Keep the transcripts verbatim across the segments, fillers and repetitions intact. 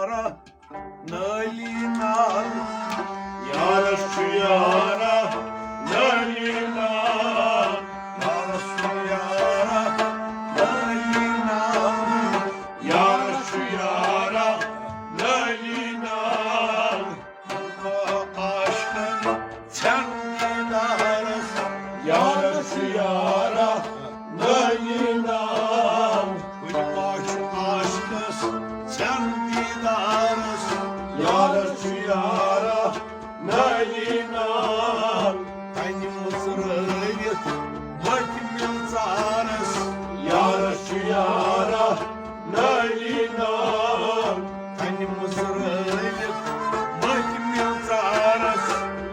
یارا نٲلی نال، یارس چھُ یارا نٲلی نال۔ یارس چھُ یارا نٲلی نال، یارس چھُ یارا نٲلی نال۔ عاشقن ژھٮ۪ن دیدارس، یارس چھُ یارا نٲلی نال۔ کُنہِ ما چھُ عاشقس ژھٮ۪ن دیدارس، یارس چھُ یارا نٲلی نال۔ تنہِ مُژرٲوِتھ مٔتۍ مِل ژارس، یارس چھُ یارا نٲلی نال۔ تنہِ مُژرٲوِتھ مٔتۍ مِل ژارس،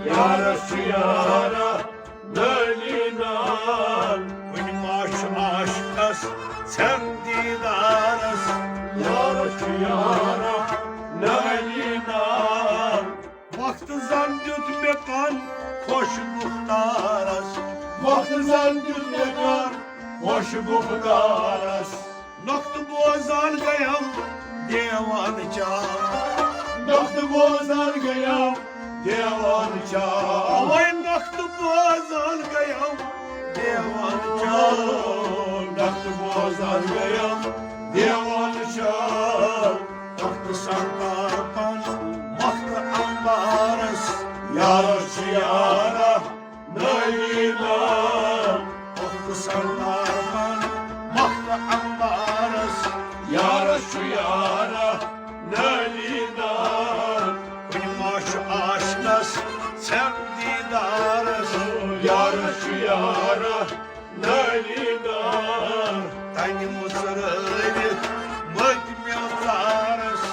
یارس چھُ یارا نٲلی نال۔ کُنہِ ما چھُ عاشقس ژھٮ۪ن دیدارس، یارس چھُ یارا نٲلی نال۔ وقت زن دیُت مےٚ کن خۄش مختارس، وقت زن دیُت مےٚ کن خۄش مختارس۔ نۄقطہٕ بوزان گٔیم دیوان چاو، نۄقطہٕ بوزان گٔیم دیوان چاو۔ اَوَے نۄقطہٕ بوزان گٔیم دیوان چاو، نۄقطہٕ بوزان گٔیم دیوان چاو۔ وقت سردار پن مۄختہٕ امبارس، یارس چھُ یارا نٲلی نال۔ وقت سردار پن مۄختہٕ امبارس، یارس چھُ یارا نٲلی نال۔ کُنہِ ما چھُ عاشقس ژھٮ۪ن دیدارس، یارس چھُ یارا نٲلی نال۔ تنہِ مُژرٲوِتھ مٔتۍ مِل ژارس،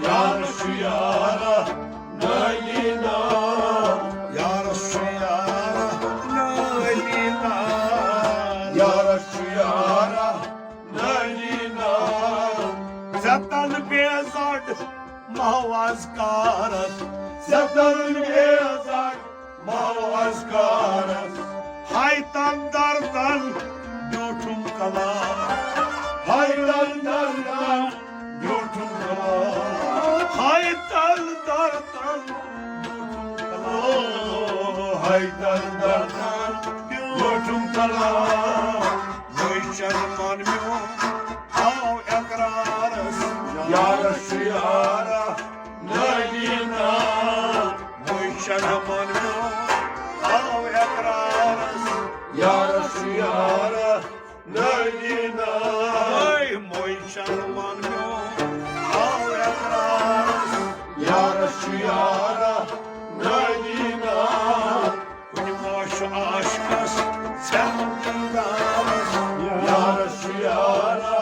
یارس چھُ یارا نٲلی نال۔ یارس چھُ یارا نٲلی نال، یارس چھُ یارا نٲلی نال۔ ژےٚ تل بے زڈ محو از کارس، ژےٚ تل بے زڈ محو از کارس۔ ہاے تن دردن بیوٗٹھُم کلام، ہاے تن دردن بیوٗٹھُم کلام، ہاے تن دردن بیوٗٹھُم کلام، ہاے تن دردن بیوٗٹھُم کلام۔ وٕچھن من میون آو اقرارس، یارس چھُ یارا نٲلی نال۔ وٕچھن من میون آو اقرارس، یارس چھُ یارا نٲلی نال۔ ہے، وٕچھن من میون آو اقرارس، یارس چھُ یارا نٲلی نال۔ کُنہِ ما چھُ عاشقس ژھٮ۪ن دیدارس، یارس چھُ یارا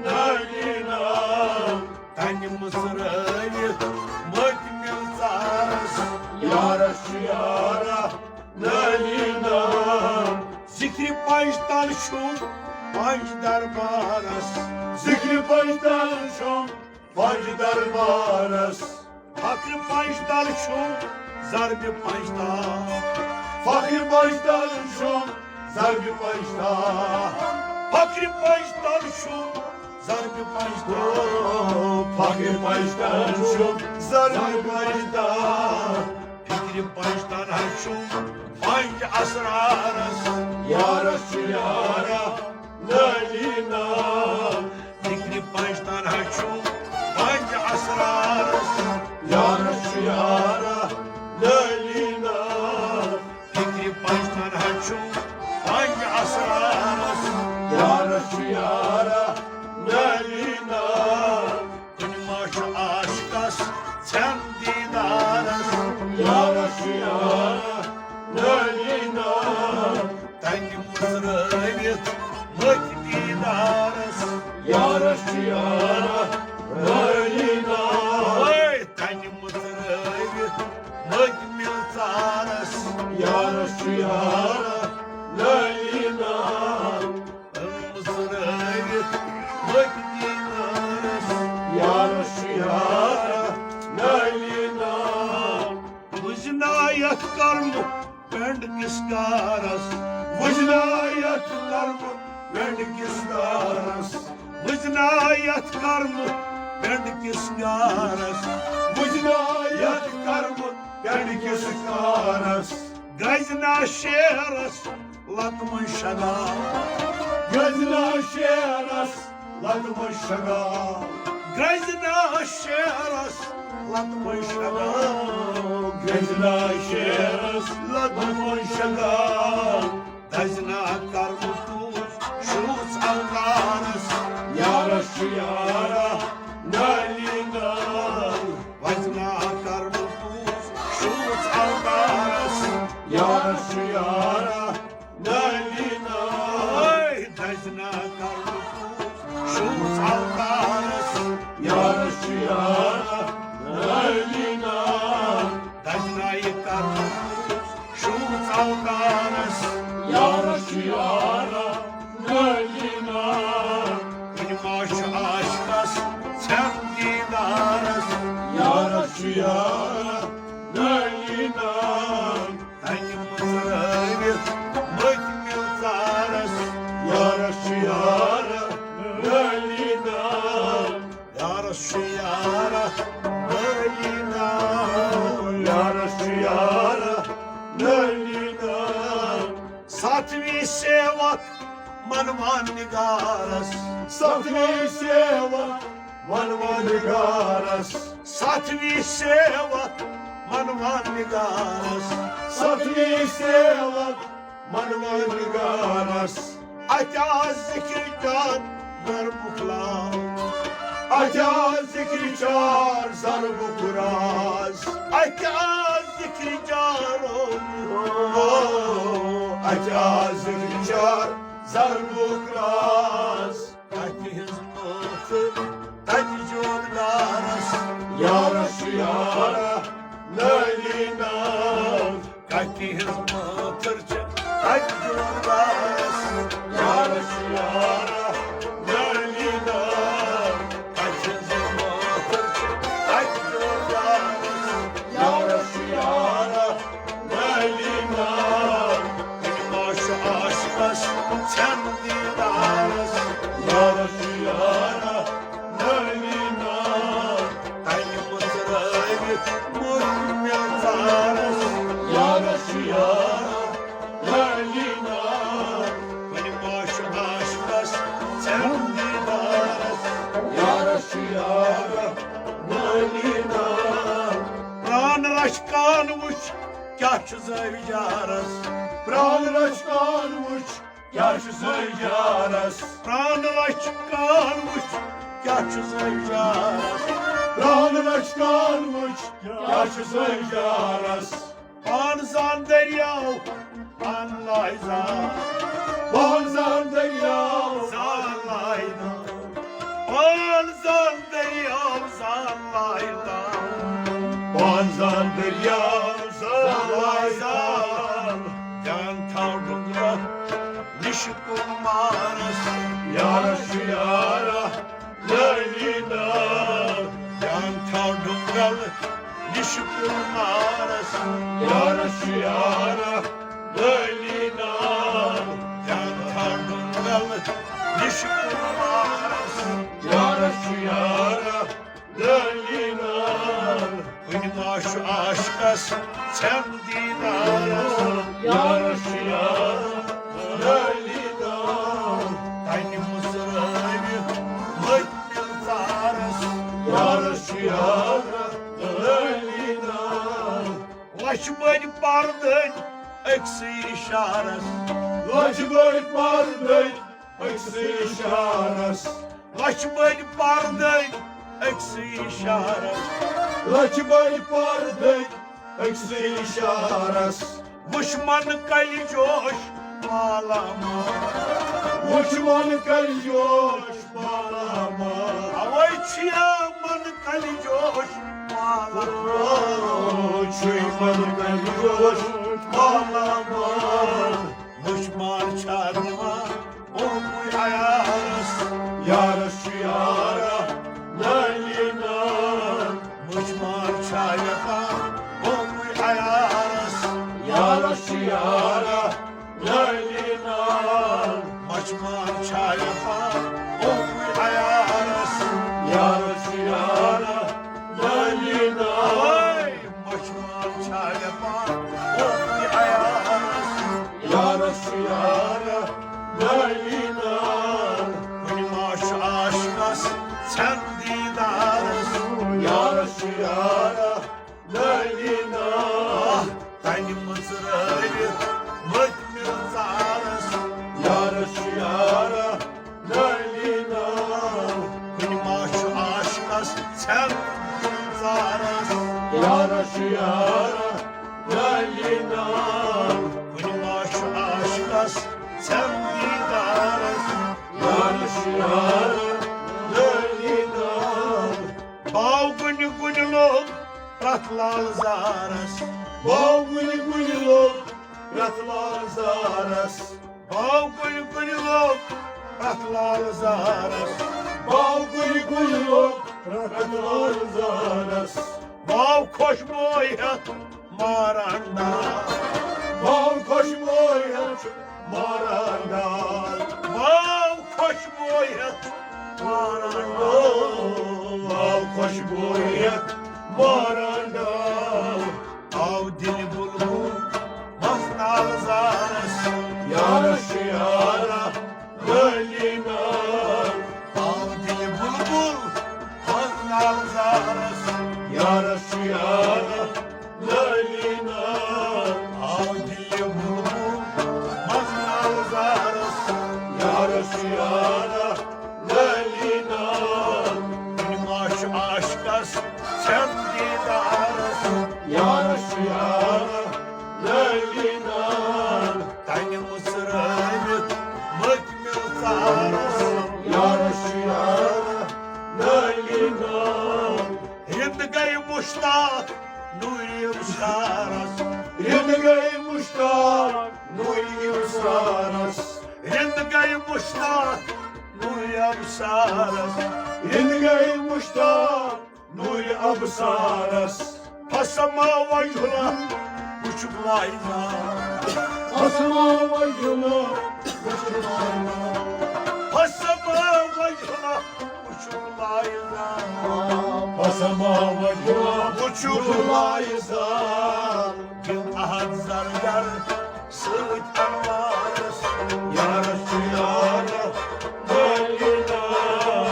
نٲلی نال۔ تنہِ مُژرٲوِتھ مٔتۍ مِل ژارس، یارس چھُ یارا نٲلی نال۔ ذِکرِ پنج تل چھُم پنج دربارس، ذِکرِ پنج تل چھُم پنج دربارس۔ فخر پنج تل چھُم ضربِ پنج تل، فخر پنج تل چھُم ضربِ پنج تل، فخر پنج تل چھُم ضربِ پنج تل، فخر پنج تل چھُم ضربِ پنج تل۔ فکرِ پنج تل حظ چھُم پنج اسرارس، یارس چھُ یارا نٲلی نال۔ فکرِ پنج تل حظ چھُم پنج اسرارس، یارس چھُ یارا نٲلی نال۔ فکرِ پنج تل حظ چھُم پنج اسرارس، یارس چھُ یارا نٲلی نال۔ کُنہِ ما چھُ عاشقس ژھٮ۪ن دیدارس، یارس چھُ یارا نٲلی نال۔ تنہِ مُژرٲوِتھ مٔتۍ دیدارس، یارس چھُ یارا نٲلی نال۔ ہے، تنہِ مُژرٲوِتھ مٔتۍ مِل ژارس، یارس چھُ یارا نٲلی نال۔ مُژرٲوِتھ مٔتۍ دیدارس، یارس چھُ یارا نٲلی نال۔ وٕچھنا یتھ کرمہٕ پٮ۪نٛڈ کِس کارس، وٕچھنا یتھ کرمہٕ پٮ۪نٛڈ کِس کارس، وٕچھنا یتھ کرمہٕ پٮ۪نٛڈ کِس کارس۔ شیرس لطمہٕ شگا۔ گٔزنہ شیرس لطمہٕ شگا۔ گٔزنہ شیرس لطمہٕ شگا۔ گٔزنہ شیرس لطمہٕ شگا۔ دزنہ کرمہٕ پوٗژ شوٗژ اولارس۔ یارس چھُ یارا نٲلی ناو۔ وزنہ کرمہٕ پوٗژ شوٗژ اولارس۔ یارس چھُ یارا نٲلی ناو۔ ہے، دزنہ کرمہٕ پوٗژ شوٗژ اولارس۔ یارس چھُ یارا نٲلی ناو۔ دزنہ یہِ کرمہٕ پوٗژ شوٗژ اولارس۔ یارس چھُ یارا نٲلی ناو۔ کُنہِ ما چھُ عاشقس ژھٮ۪ن دیٖدارس۔ یارس چھُ یارا نٲلی ناو۔ تَتہِ مٕژرٲوِتھ مٔتۍ مِلژارس۔ یارس چھُ یارا نٲلی ناو۔ یارس چھُ یارا نٲلی ناو۔ یارس چھُ یارا نٲلی ناو۔ ساتویں سیوک منوان نگارس۔ ستویں سیوک منوان نگارس۔ ستویں سیوک منوان نگارس۔ ستویں سیوک منوان نگارس۔ اتہِ آس ذکر چار ضربُک لال۔ اتہِ آس ذکر چار ضربُک راز۔ اتہِ آس ذکر چار، او، اتہِ آس ذکر چار ضربُک راز۔ کتہِ ہٕنٛز مٲتھٕر تتہِ جوگدارس۔ یارس چھُ یارا نٲلی ناو۔ کتہِ ہٕنٛز مٲتھٕر چھِ تتہِ جوگدارس۔ یارس چھُ یارا نٲلی ناو۔ کتہِ ہٕنٛز مٲتھٕر چھِ تتہِ جوگدارس۔ یارس چھُ یارا نٲلی ناو۔ کُنہِ ما چھُ عاشقس ژھٮ۪ن دیٖدارس۔ یارس چھُ یارا نٲلی ناو۔ تَمہِ مُژرٲوِتھ موٚتھ مےٚ ژارس۔ یارس چھُ یارا نٲلی ناو۔ کُنہِ ما چھُ عاشقس ژھٮ۪ن دیٖدارس۔ یارس چھُ یارا نٲلی ناو۔ پران رچھ کان وٕچھ کیٛاہ چھُ زٲوِج یارس۔ پران رچھ کان وٕچھ کیٛاہ چھُ زٲوِج یارس۔ پران رچھ کان وٕچھ کیٛاہ چھُ زٲوِج یارس۔ پران رچھ کان وٕچھ کیٛاہ چھُ زٲوِج یارس۔ پان زان دٔریاو پان لایزان۔ پان زان دٔریاو زان لایزان۔ پان زان دٔریاو زان لایزان۔ پان زان دٔریاو زان لایزان۔ جان تھاو ڈُنگرا نِش کُن مارس۔ یارس چھُ یارا نٲلی ناو۔ جان تھاو ڈُنگل نِش کُن مارس۔ یارس چھُ یارا نٲلی ناو۔ جان تھاو ڈُنگل نِش کُن مارس۔ یارس چھُ یارا نٲلی ناو۔ کُنہِ ما چھُ عاشقس ژھٮ۪ن دیٖدارس۔ یارس چھُ یارا نٲلی ناو۔ تَمہِ مُژرٲوِتھ مٔتۍ مِلژارس۔ یارس چھُ یارا نٲلی ناو۔ لچھ بٔدۍ پردٕنۍ أکسٕے اِشارس۔ لچھ بٔدۍ پردٕنۍ أکسٕے اِشارس۔ لچھ بٔدۍ پردٕنۍ أکسٕے اِشارس۔ لچھ بٔدۍ پردٕنۍ أکسٕے اِشارس۔ وٕچھ من کلہِ جوش مالا مال۔ وٕچھ من کلہِ جوش مالا مال۔ اوے چھُ من کلہِ جوش مالا مال۔ چھُے من کلہِ جوش مالا مال۔ مُچھ مار چھا دِوان اوکُے عیارس۔ یارس چھُ یارا نٲلی ناو۔ مُچھ مار چھا یپان اوکُے عیارس۔ یارس چھُ یارا نٲلی ناو۔ مُچھ مار چھا یپان اوکُے عیارس۔ یارس چھُ یارا نٲلی ناو۔ مُچھ مار چھا یپان اوکُے عیارس۔ یارس، یارس چھُ یارا لٲلی ناو۔ کُنہِ ما چھُ عاشقس ژھٮ۪ن دیٖدارس۔ یارس چھُ یارا لٲلی ناو۔ باو کُنہِ کُنہِ لوٚگ پرٛتھ لال زارس۔ باو کُنہِ کُنہِ لوٚگ پرٛتھ لال زارس۔ باو کُنہِ کُنہِ لوٚگ پرٛتھ لال زارس۔ باو کُنہِ کُنہِ لوٚگ پرٛتھ لال زارس۔ باو خۄشبوے ہٮ۪تھ ماران ڈال۔ باو خۄشبوے ہٮ۪تھ ماران ڈال۔ باو خۄشبوے ہٮ۪تھ ماران ڈال۔ باو خۄشبوے ہٮ۪تھ ماران ڈال۔ آو دِلہِ بُلبُل منٛز نال زارس۔ یارس چھُ یارا لٲلی ناو۔ آو دِلہِ بُلبُل منٛز نال زارس۔ یارس چھُ یارا لٲلی ناو۔ آو دِلہِ بُلبُل منٛز نال زارس۔ یارس چھُ یارا لٲلی ناو۔ کُنہِ ما چھُ عاشقس ژھٮ۪ن دیٖدارس۔ یارس چھُ یارا لٲلی ناو۔ تنہِ مُژرٲوِتھ مٔتۍ مِل ژارس۔ یارس چھُ یارا لٲلی ناو۔ رِند گٔے مُشتاق نوٗرِ ابصارس۔ رِند گٔے مُشتاق نوٗرِ ابصارس۔ رِند گٔے مُشتاق نوٗرِ ابصارس۔ رِند گٔے مُشتاق نوٗرِ ابصارس۔ فسما وجہ اللہ وُچھُکھ لایزا۔ فسما وجہ اللہ وُچھُکھ لایزا۔ فسما وجہ اللہ وُچھُکھ لایزا۔ فسما وجہ اللہ وُچھُکھ لایزا۔ دِل احد زرگر سۭتۍ انوارس۔ یارس چھُ یارا لٲلی ناو۔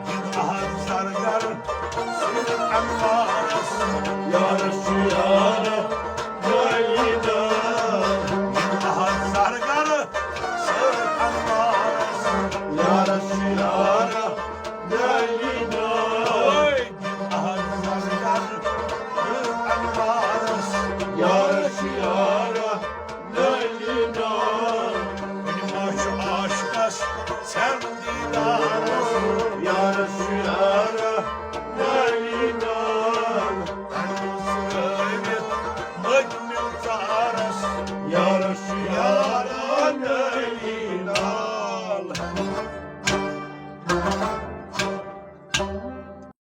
دِل احد زرگر سۭتۍ انوارس۔ یارس چھُ یارا لٲلی ناو۔ دِل احد زرگر سۭتۍ انوارس۔ یارس چھُ یارا لٲلی ناو۔ احد زرگر انوارس۔ یارس چھُ یارا لٲلی ناو۔ کُنہِ ما چھُ عاشقس